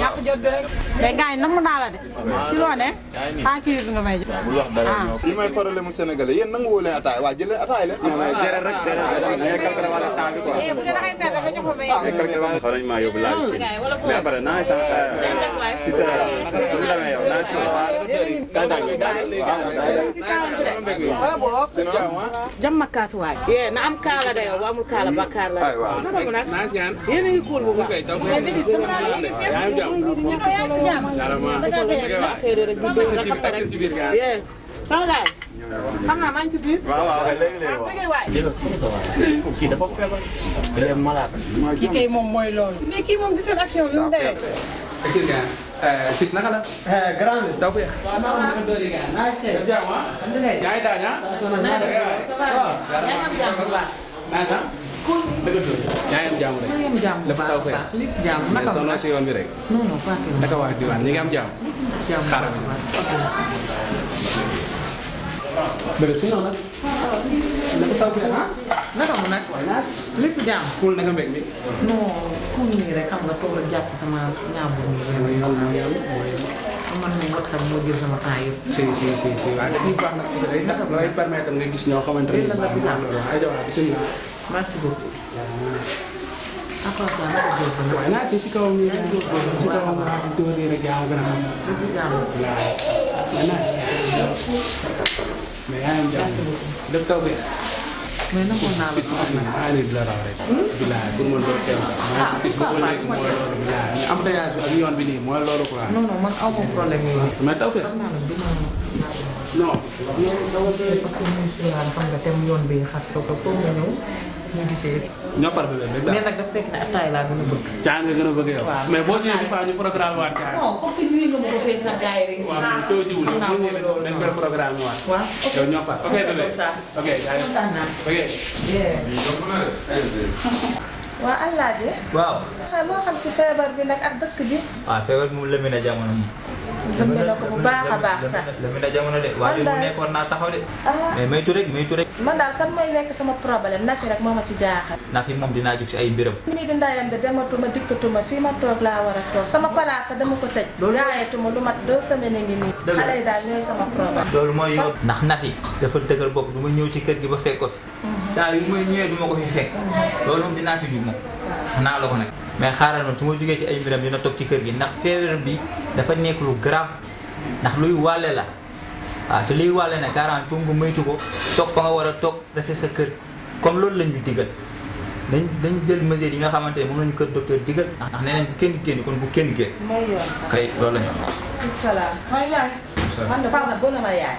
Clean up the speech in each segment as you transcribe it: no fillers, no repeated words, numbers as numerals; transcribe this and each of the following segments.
ñàkk jot bi rek mais gars yi nangu naa la de ci loo ne kii bi nga may jox li may problème mu sénégalais yéen nangu woo leen ataay waa jëlee ataay leen gérer rek ngay calculer wala temps bi quoi bu dee da ngay perdre nga jox ko may calculer wala xaw nañu maa yóbbu laaj mais après naa sax si sa lu demee yow naa si wala boog jam ma kaas waay yee na am kaala de yow amul kaala bakkaar la naka mu nag yéen a ngi kuul bu baax mais bi dis sama daal gis yéen yaa ngi si jàmm yee sama gaay xam naa maa ngi ci biir waaw léegi kii dafa feebar il est malade kii kay moom mooy loolu mais kii moom gis seen action bi mu demee fils naka la. grand bi. taw bi. waaw maa ngi leen di gën a. sant nañu. yaa ngi daaj ah. naa sax. yaa ngi am jàmm rek. lépp taw fee. mais sonn si yoon bi rek. naka waa diwaan ñi ngi am jàmm. xaaral ma ñëw. sinon nag. naka taw fee ah. naka mu nag. lépp jàmm. kuul naka mbég mi. non comme nii rek xam nga toog rek jàpp sama ñaambur mi. man mii WhatsApp moo jël sama temps yëpp. si waaye dañuy baax nag day tax looy permettre nga gis ñoo xamante ne. la bisimilah loolu ay jawaar bisimilah. merci beaucoup. après ça naka jël ko nag. waaye naa si kawam nii si kawam dóor yi rek yaa ma gën a xam. lépp jàmm. waaw naa si. mais yaa ngi am jàmm lépp taw bi. mais nangoon naa la bis bu am nag maa ngi la raw rek. bilaay pour mu doon teew sax. bis bu nekk mooy loolu bilaay embouteillage bi ak yoon bi nii mooy loolu quoi. non non man aw ma problème yooyu. mais taw fee. xam naa ne du ma. non. parce que muy suulaan xam nga tem yoon bi xat ko foofu nga ñëw ñu gisee. ñoo far bi rek mais nag dafa fekk ne attaay laa gën a bëgg. caa nga gën a bëgg yow. waaw mais boo ñëwee des fois ñu programme waat caa. non comme que nii nga ma ko fee sax gars yi rek. waaw mais soo jiwul xam naa ñu mooy loolu dañ koy programme waat. waaw yow ñoo far ok bébé ok kontaan naa. ok. waa Alaaji. waaw loo xam ci feebar bi nag ak dëkk bi. waaw feebar bi mu lëmbi na jamono moom lëmbe na ko bu baax a baax sax. lëmbi na jamono de waa mu nekkoon naa taxaw de ah mais maytu rek man daal kan mooy nekk sama problème Nafi rek moo ma ci jaaxal. Nafi moom dinaa jóg si ay mbiram nii di ndayam bi dematuma dikkatuma fii ma toog laa war a toog sama place sax dama ko tëj. jaayatuma lu mat 2 semaines ngi nii. Dëgg la xale yi daal ñooy sama problème. loolu mooy yoon ndax Nafi dafa dëgër bopp du ma ñëw ci kër gi ba fekk ko fi saa yu may ñëwee du ma ko fi fekk loolu moom dinaa ci jug moom naa la ko nag mais xaaral man su ma jógee ci ay mbiram dina toog ci kër gi ndax feebar bi dafa nekk lu grave ndax luy wàlle la waaw te luy wàlle ne carrément fu nga moytu ko toog fa nga war a toog rester sa kër comme loolu lañ ñu digal dañ jël mesures yi nga xamante ne moom lañu kër docteur digal ndax nee nañ bu kenn génn kon bu kenn génn mooy yoon sax. kay loolu la ñu wax. salaam. waaye yaay. man de faaw na ba ma yaay.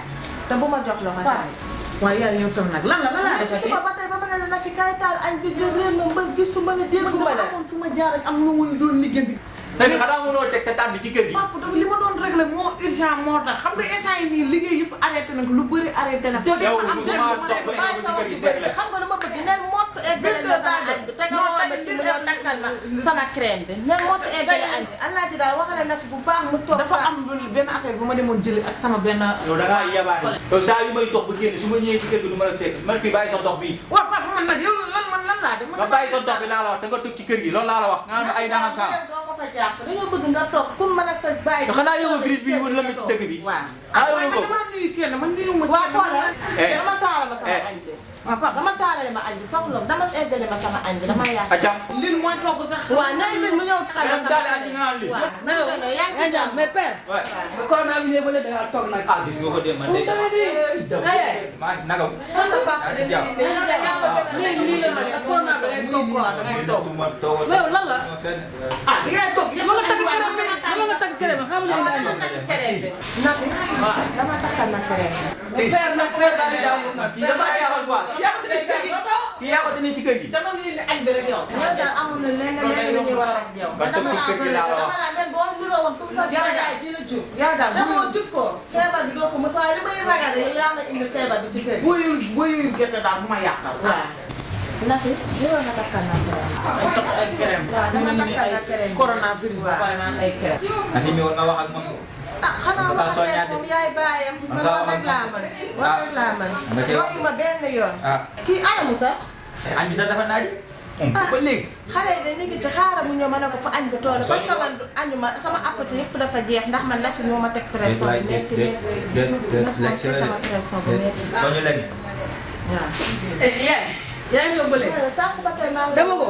te bu ma jox loxo tamit. waaye yaay yow tam nag lan la defati. suba ba tey ba ma ne la Nafi kaay taal añ bi de réer na ba gisu ma ne dégg ma la. fu ma jaar ak am na mu doon liggéey bi. léegi xanaa mënoo teg sa tànn bi ci kër gi. papa dafa li ma doon réglé moo urgent moo tax xam nga instant yii nii liggéey yëpp arrêté na ko lu bëri arrêté na. yow musuma dox ba bàyyi sa wax ji bëri xam nga dama bëgg neen mott eggale la sama añ bi te nga woo ma ci mu ñëw takkal ma sama crème bi neen mott eggale añ bi Alaaji daal waxale Nafi bu baax mu toog dafa am benn affaire bu ma demoon jëli ak sama benn. yow da ngaa yabaate yow saa yu may dox ba génn su ma ñëwee ci kër gi du ma la fekk man fii bàyyi sa dox bii waaw papa man nag yow lan laa def. nga bàyyi sa dox bi laa la wax te nga toog ci kër gi loolu laa la wax nga xam ne ay nangam saa doo ko fa jàpp dañoo bëgg nga toog comme man ak sa bàyyi xanaa yëgoo crise bi woon lëmb ci dëkk bi waaw ah waaye yëgoo man damaa nuyu kenn man nuyu ma. waaw xoolal dama taalal ma sama eh. añ bi waaw papa dama taalale ma añ bi soxla dama eggale ma sama añ bi dama yàq acca lii mooy togg sax. waaw nay li mu ñëw taal dem daal añ bi nga naan lii waaw na yaa ngi ci jàmm mais père waay corona bi ñëw ba léegi da ngaa toog nag ah gis nga ko dem man de maa naka sa papa si jàmm lii la nag corona bi da ngay toog quoi da ngay toog ma toog mais yow lan la ah li ngay toog dama nga tagg këram bi dama nga tagg këram bi xam nga dama takk kereen bi Nafi dama takkal na kereen bi père nag père daal di jàmbur nag kii dafa yàqal quoi kii yàqal ci kër gi dama ngi indi añ bi rek yow. loolu daal amul lenn lu ñuy war ak yow ba toog ci kër gi laa la wax dama la nen boo niroo woon comme ça yaa yaay dina jur yaa daal damoo jub ko feebar bi doo ko mos waaye li may ragal yow yaa ma indi feebar bi ci kër gi buyul gerte daal bu ma yàqal. waaw Nafi yow nga takkal na kereen ay toog ay crème. waaw dama takkal na kereen bi coronavirus ba pare naan ay crème. Nafi mi woon ma wax ak moom xanaa wax rek moom yaay baayam. man wax rek laa mën. wax rek laa mën. royu ma benn yoon. kii anamu sax. añ bi sax dafa naaj. ba léegi. xale yi de ñu ngi ci xaaral mu ñëw ma ne ko fa añ bi tool parce que man añu ma sama appétit yëpp dafa jeex ndax man la fi moo ma teg pression bi métti métti. soo ñu leen. waaw. yaa ngi ñëw bële. sànq ba tey maa ngi dama ko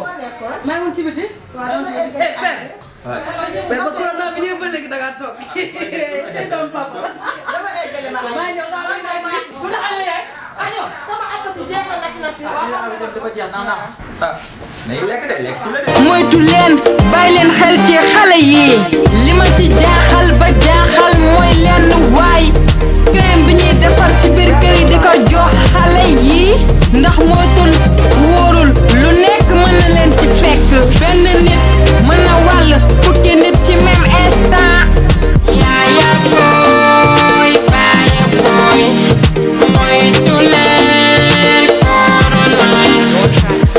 maa ngi ci biti. waaw dama egg mais ba corona bi ñëwee ba léegi da ngaa toog. c'est son papa. dama eggale ma maa ñëw bu tax añoo yaay añoo. sama appétit jeexal na fi dafa jeex naan naa. nañu lekk de lekk ci la de. moytu leen bàyyi leen xel ci xale yi li ma ci jaaxal ba jaaxal mooy lenn waay crème bi ñuy defar ci biir kër yi di ko jox xale yi ndax moytul wóorul lu nekk mën na leen ci fekk benn nit mën na wàll fukki nit ci même instant. yaaya booy baaya booy moytu leen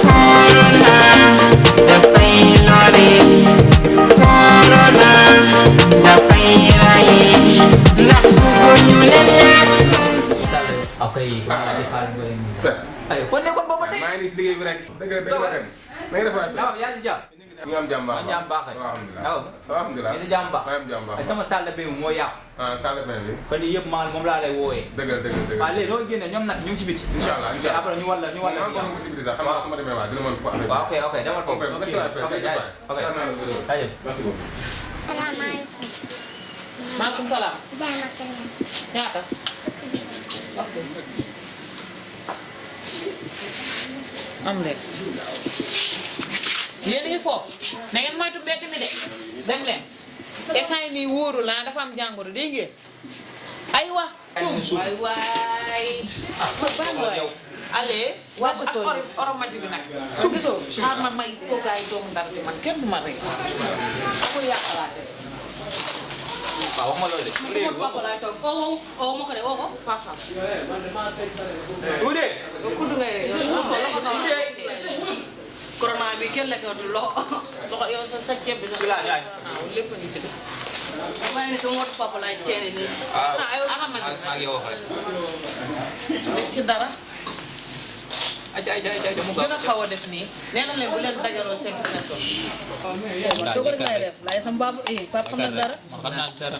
corona dafay lore corona dafay raye ndax bëgguñu leen ñaar. ok ay kon nekkoon boobu tey. maa ngi nii si liggéey bi rek. dëgg la dëgg la ren. na nga def waay. waaw yaa ngi si jàmm. ñu am jàmm baax ma jàmm baax rek. alhamdulilah alhamdulilah. ñu si jàmm baax. maa ngi am jàmm baax. sama salle bi moo yàqu. ah salle bain bi. fan yii yëpp moom laa lay wooyee. dëgg la dëgg la dëgg la. waaw léegi noo génne ñoom nag ñu ngi ci biti. incha allah incha allah après ñu walla ñu walla. maa ngi ko possibilité xam naa su ma demee waa dina mën fa amee. waaw ok ok demal foofu. ok jaay ok jaajëf. merci beaucoup. maaleykum salaam. ñaata. ok. am leen. yéen a ngi foofu. na ngeen moytu mbedd mi de. dem leen. instant yii nii wóoru la dafa am jàngoro dégg ngeen. aywa. waay waay. allez. waa ak oromati bi nag. su gisoo xaar ma may toogaay doomu ndar bi man kenn du ma rey. ako yàqalaate. waaw wax ma loolu de. léegi papa laay toog oo ma ko de oo ko papa. Ude. kudd ngay corona bi kenn lekkatul loxo. loxo yow sa ceeb bi sax. lépp ngi ci def. waaye ni sama motu papa laay teere nii. maa ngi wax rek. def ci dara. ayca mu gën a xaw a def nii. nee na leen bu leen dajaloo 5 personnes. doog rek laay def laay sama papa papa xam na dara. xam naa dara.